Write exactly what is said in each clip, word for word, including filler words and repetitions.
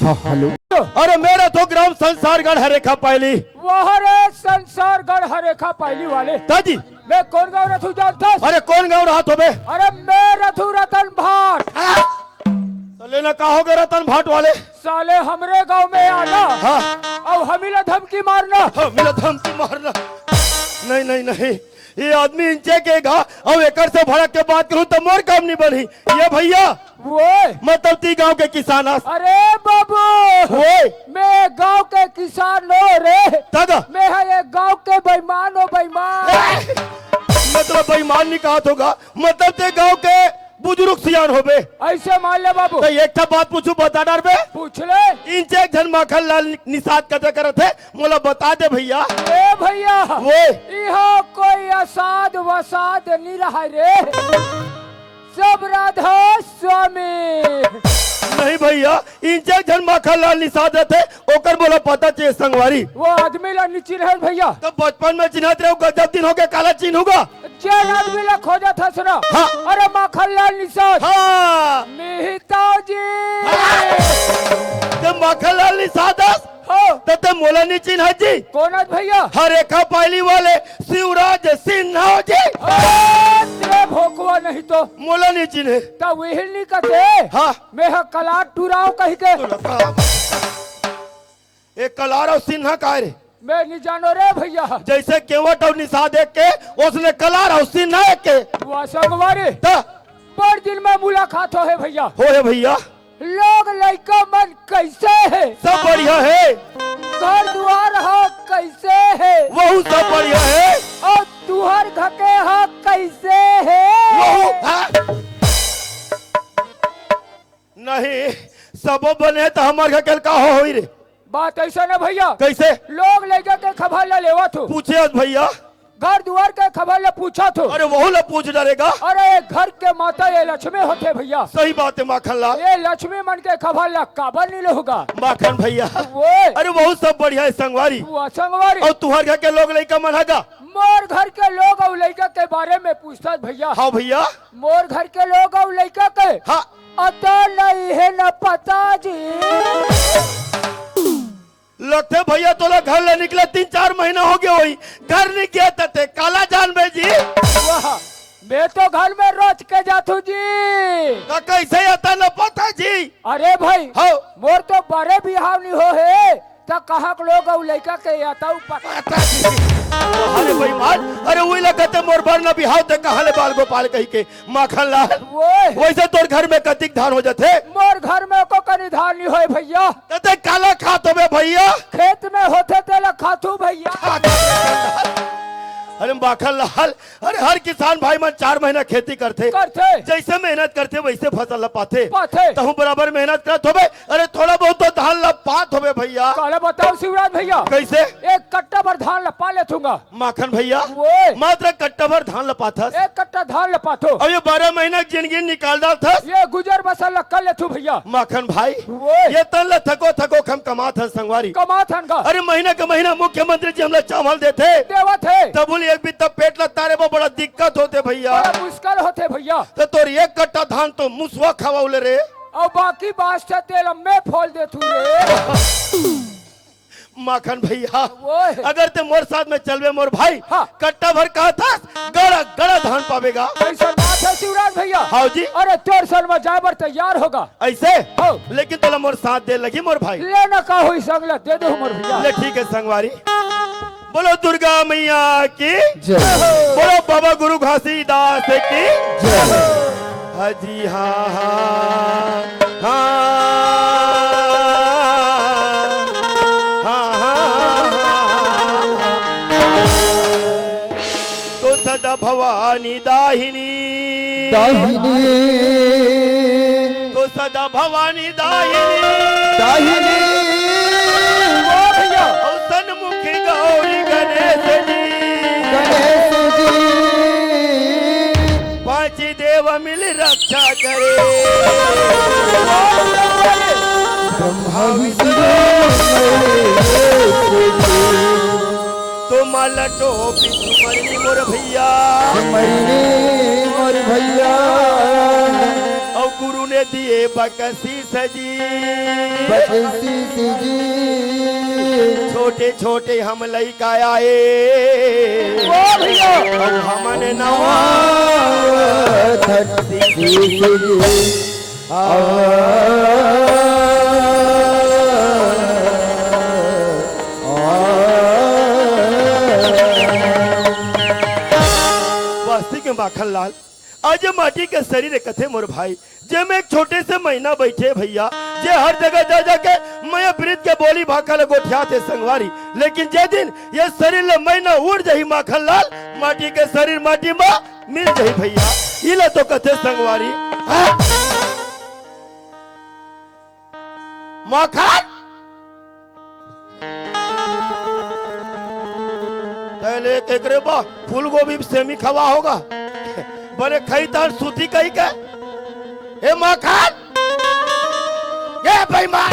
Hello. अरे मैं रथों ग्राम संसारगढ़ हरेखा पायली। वाह रे संसारगढ़ हरेखा पायली वाले। दादी। मैं कोन गाँव रथों जानथस? अरे कोन गाँव रहत होबे? अरे मैं रथों रतन भाट। साले ना का होगे रतन भाट वाले? साले हमरे गाँव में आना। हाँ। अउ हमी ला धमकी मारना। हाँ, हमी ला धमकी मारना। नहीं, नहीं, नहीं। ये आदमी इंचे के गा, अउ एकर से भड़क के बात करूँ त मोर काम नहीं बनही। ये भइया, ओए। मतलब तैं गाँव के किसान हस। अरे बाबू। ओए। मैं गाँव के किसान नोहूँ रे। तब? मैं ह ये गाँव के बेईमान हों, बेईमान। मतलब बेईमान नहीं कहत हों गा, मतलब तैं गाँव के बुजुर्ग सियान होबे। अइसे मान ले बाबू। त एक ठा बात पूछूँ, बता डरबे? पूछ ले। इंचे एक झन माखन लाल नि-, निषाद कथे करत हे, मोला बता दे भइया। ए भइया। ओए। इहाँ कोई असाध वसाध नहीं रहय रे। सब राधा स्वामी। नहीं भइया, इंचे एक झन माखन लाल निषाद रथे, ओकर मोला पता चाहिए संगवारी। वो आदमी ला नहीं चिन्हस भइया। त बचपन में चिन्हत रहेंव, गजब दिन होगे, काला चिन्हूँ गा। जेन आदमी ला खोजत हस ना। हाँ। अरे माखन लाल निषाद। हाँ। मेहता जी। हाँ। तैं माखन लाल निषाद हस? हो। त तैं मोला नहीं चिन्हस जी? कोन हस भइया? हरेखा पायली वाले शिवराज सिन्हा जी। ओ, तें भोकवा नहीं तो। मोला नहीं चिन्हे। त उही ल नहीं कथे। हाँ। मैं ह कलार टुराव कहिके। ए कलार अउ सिन्हा काय रे? मैं नहीं जानों रे भइया। जइसे केवट अउ निषाद एक के, ओसने कलार अउ सिन्हा एक के। वाह संगवारी। त? बड़ दिन में मुलाकात होहे भइया। होहे भइया। लोग लइका मन कइसे हे? सब बढ़िया हे। घर दुवार ह कइसे हे? वहू सब बढ़िया हे। अउ तुँहर घर के ह कइसे हे? वहू, हाँ। नहीं, सबो बने त हमर घर के ल का हो होही रे? बात अइसन हे भइया। कइसे? लोग लइका के खबर ला लेवत हों। पूछे हस भइया। घर दुवार के खबर ला पूछत हों। अरे वहू ला पूछ डरे गा। अरे ये घर के माता ये लक्ष्मी होथे भइया। सही बात हे माखन लाल। ये लक्ष्मी मन के खबर ला काबर नहीं लेहूँ गा? माखन भइया। ओए। अरे वहू सब बढ़िया हे संगवारी। वाह संगवारी। अउ तुँहर घर के लोग लइका मन ह गा? मोर घर के लोग अउ लइका के बारे में पूछथस भइया। हाँ भइया। मोर घर के लोग अउ लइका के हाँ। अता नहीं हे न पता जी। लगथे भइया तोला घर ले निकले तीन चार महीना होगे होही, घर नहीं गे त तैं काला जानबे जी। वाह, मैं तो घर में रोज के जाथों जी। त कइसे अता न पता जी? अरे भाई, हाँ। मोर तो बड़े बिहाव नहीं होहे, त कहाँ के लोग अउ लइका के अता पता। पता जी। अरे बेईमान, अरे उही लगथे मोर बर न बिहाव तैं कहाँ ले बाल गोपाल कहिके। माखन लाल, ओए। वइसे तोर घर में कतिक धान हो जाथे? मोर घर में एको कनी धान नहीं होय भइया। त तैं काला खात होबे भइया? खेत में होथे तेला खाथूँ भइया। अरे माखन लाल, अरे हर किसान भाई मन चार महीना खेती करथे। करथे। जइसे मेहनत करथे वइसे फसल ला पाथे। पाथे। तहूँ बराबर मेहनत करत होबे, अरे थोड़ा बहुत तो धान ला पात होबे भइया। काला बतावँव शिवराज भइया। कइसे? एक कट्टा भर धान ला पा लेथूँ गा। माखन भइया, ओए। मात्र कट्टा भर धान ल पाथस। एक कट्टा धान ल पाथों। अउ ये बारह महीना के जिनगी निकाल डारथस। ये गुजर बसर ल कर लेथों भइया। माखन भाई, ओए। ये तन ल थको थको हम कमात हन संगवारी। कमात हन गा। अरे महीना के महीना मुख्यमंत्री जी हमला चावल देथे। देवत हे। तभो ले एक बित्ता पेट ल तारे बर बड़ा दिक्कत होथे भइया। बड़ा मुश्किल होथे भइया। त तोर एक कट्टा धान तो मुसवा खवावले रे। अउ बाकी बांस थे तेला मैं फोल देथों रे। माखन भइया, ओए। अगर तैं मोर साथ में चलबे मोर भाई, हाँ। कट्टा भर कहथस, गड़ा गड़ा धान पाबे गा। अइसन बात हे शिवराज भइया। हाँ जी। अरे तोर संग में जाय बर तैयार हों गा। अइसे? हाँ। लेकिन तोला मोर साथ दे लगही मोर भाई। ले ना का होही संग ला दे देहूँ मोर भइया। ले ठीक हे संगवारी। बोलो दुर्गा मैया की जय। बोलो बाबा गुरु घासीदास की जय। हाँ जी, हाँ, हाँ। हाँ, हाँ, हाँ, हाँ, हाँ। तो सदा भवानी दाहिनी। दाहिनी। तो सदा भवानी दाहिनी। दाहिनी। ओ भइया। अउ सन्मुखी गौरी गणेश जी। गणेश जी। पाँच देव मिल रक्षा करे। ब्रह्मा विष्णु महेश जी। तो माला टोपी सुमरनी मोर भइया। सुमरनी मोर भइया। अउ गुरु ने दिए बकसीस जी। बकसीस जी। छोटे छोटे हम लइका आए। वाह भैया। अब हमन नवा धरती जी। आ, आ। वास्तविक में माखन लाल, आज ये माटी के शरीर कथे मोर भाई, जेमे एक छोटे से मैना बइठे भैया, जे हर जगह जा जाके मया प्रीत के बोली भाखा ल गोठियाथे संगवारी। लेकिन जे दिन ये शरीर ले मैना उड़ जाही माखन लाल, माटी के शरीर माटी मा मिल जाही भैया। इला तो कथे संगवारी। हाँ? माखन? तैं ले एकरे बा फूलगोभी सेमी खवा होगा। बने खई तान सूती कही के। ए माखन! ए बेईमान!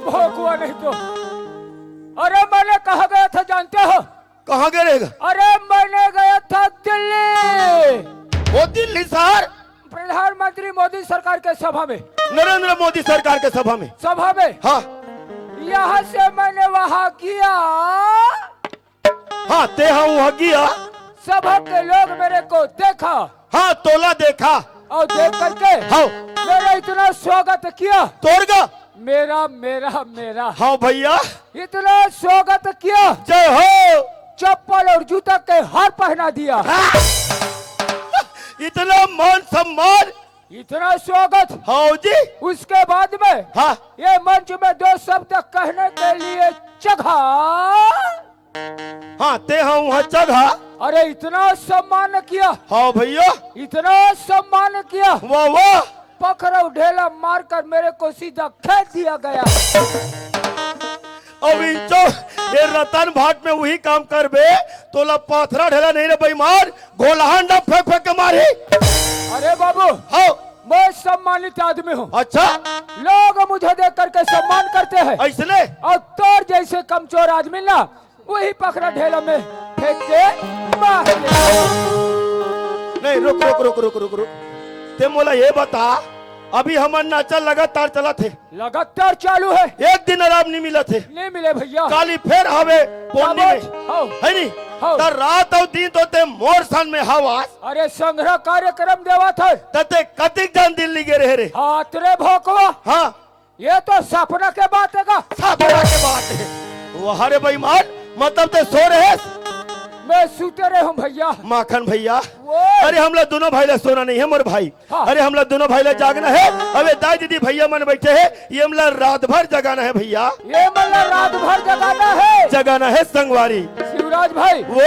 भोकुआ नहीं तो। अरे, मैंने कहाँ गया था जानते हो? कहाँ गए रहेगा? अरे, मैंने गया था दिल्ली। वो दिल्ली शहर? प्रधानमंत्री मोदी सरकार के सभा में। नरेंद्र मोदी सरकार के सभा में? सभा में। हाँ। यहाँ से मैंने वहाँ किया। हाँ, तेहा उहाँ गिया। सभा के लोग मेरे को देखा। हाँ, तोला देखा। और देख करके हाँ। मेरा इतना स्वागत किया। तोर गा? मेरा, मेरा, मेरा। हाँ भैया। इतना स्वागत किया। जय हो। चप्पल और जूता के हार पहना दिया। हाँ। इतना मान सम्मान। इतना स्वागत। हाँ जी। उसके बाद में हाँ। ये मंच में दो शब्द कहने के लिए चघा। हाँ, तेहा उहाँ चघा। अरे, इतना सम्मान किया। हाँ भैया। इतना सम्मान किया। वाह, वाह। पखरौ ढेला मारकर मेरे को सीधा खेत दिया गया। अब इंचो, ये रतन भाट में वही काम करबे, तोला पथरा ढेला नहीं रे बेईमान, घोलहांडा फेंक फेंक के मारी। अरे बाबू, हाँ। मैं सम्मानित आदमी हूँ। अच्छा। लोग मुझे देख करके सम्मान करते हैं। ऐसने? और तोर जैसे कमचोर आदमी ना, वही पखरा ढेला में फेंक के मार दे। नहीं, रुक, रुक, रुक, रुक, रुक, रुक। ते मोला ये बता, अभी हमर नाचा लगातार चलत हे। लगातार चालू है। एक दिन आराम नहीं मिलत हे। नहीं मिले भैया। काली फेर हवे पौनी में। हाँ। है नी? हाँ। त रात अउ दिन तो ते मोर संग में हवस। अरे संघरा कार्यक्रम देवत हे। त ते कतिक जन दिल्ली गे रहे रे? हाँ, तेरे भोकवा। हाँ। ये तो सपना के बात हे का? सपना के बात हे। वाह रे बेईमान, मतलब ते सो रहे? मैं सूते रहे हूँ भैया। माखन भैया, वो अरे हमला दोनों भाई ला सोना नहीं हे मोर भाई। हाँ। अरे हमला दोनों भाई ला जागना हे। अबे दाई दीदी भैया मन बैठे हे, ये हमला रात भर जगाना हे भैया। ये हमला रात भर जगाना हे। जगाना हे संगवारी। शिवराज भाई। वो?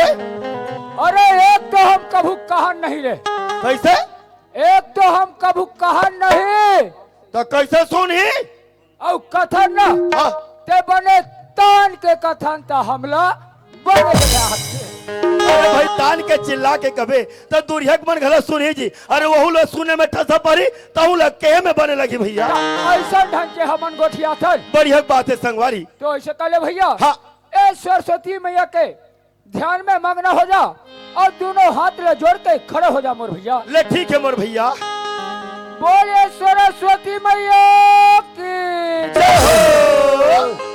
अरे एक तो हम कभू कहा नहीं रे। कैसे? एक तो हम कभू कहा नहीं। त कैसे सुनही? अउ कथन न, हाँ। ते बने तान के कथन त हमला बने जाथे। अरे भाई, तान के चिल्ला के कबे, त दुरिहा के मन घला सुनही जी। अरे वहू ला सुने में ठसा परी, तहू ला कहे में बने लगी भैया। ऐसा ढंग के हमन गोठियाथन। बढ़िया बात हे संगवारी। तो ऐसे कर ले भैया। हाँ। ए सरस्वती मैया के ध्यान में मगन हो जा अउ दोनों हाथ ला जोड़ के खड़े हो जा मोर भैया। ले ठीक हे मोर भैया। बोले सरस्वती मैया की जय हो।